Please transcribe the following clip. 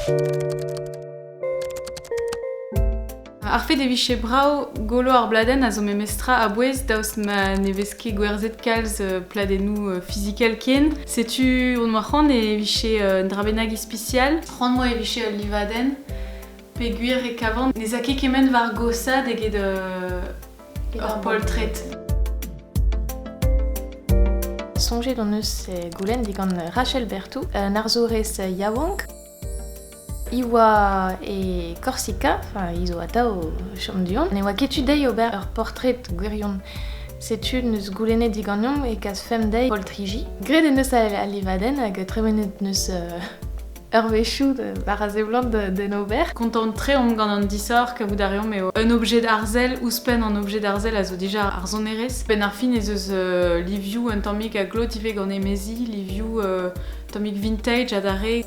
Ar fed e vije brav golo ar bladenn a zo memestra a-bouez daoust ma ne vez ket gwerzhet kalz pladennoù fizikel ken. Setu hon oa c'hoant e vije un dra bennak ispisial. C'hoant 'moa e vije ul livadenn peogwir e kavan ne 'z a ket kement war gosad eget ur poltred. Soñjet hon eus goulenn digant Rachel Berthou, un arzourez yaouank. I oa e Korsika, enfin i zo atav o chom du-hont. Ne oa ket tu dezhi ober ur portred gwirion. Setu n'eus goulennet diganeomp e kasfemp dezhi poltriji. Graet en deus al livadenn hag tremenet n'eus eurvezhioù war a seblant d'en ober. Kontant-tre omp gant an disoc'h, kavout a reomp eo un objet arzel ouzhpenn an objet arzel a zo dija ar sonerezh. Benn ar fin ez eus livioù un tammig a glot ivez gant emezi, livioù tammig vintage adarre.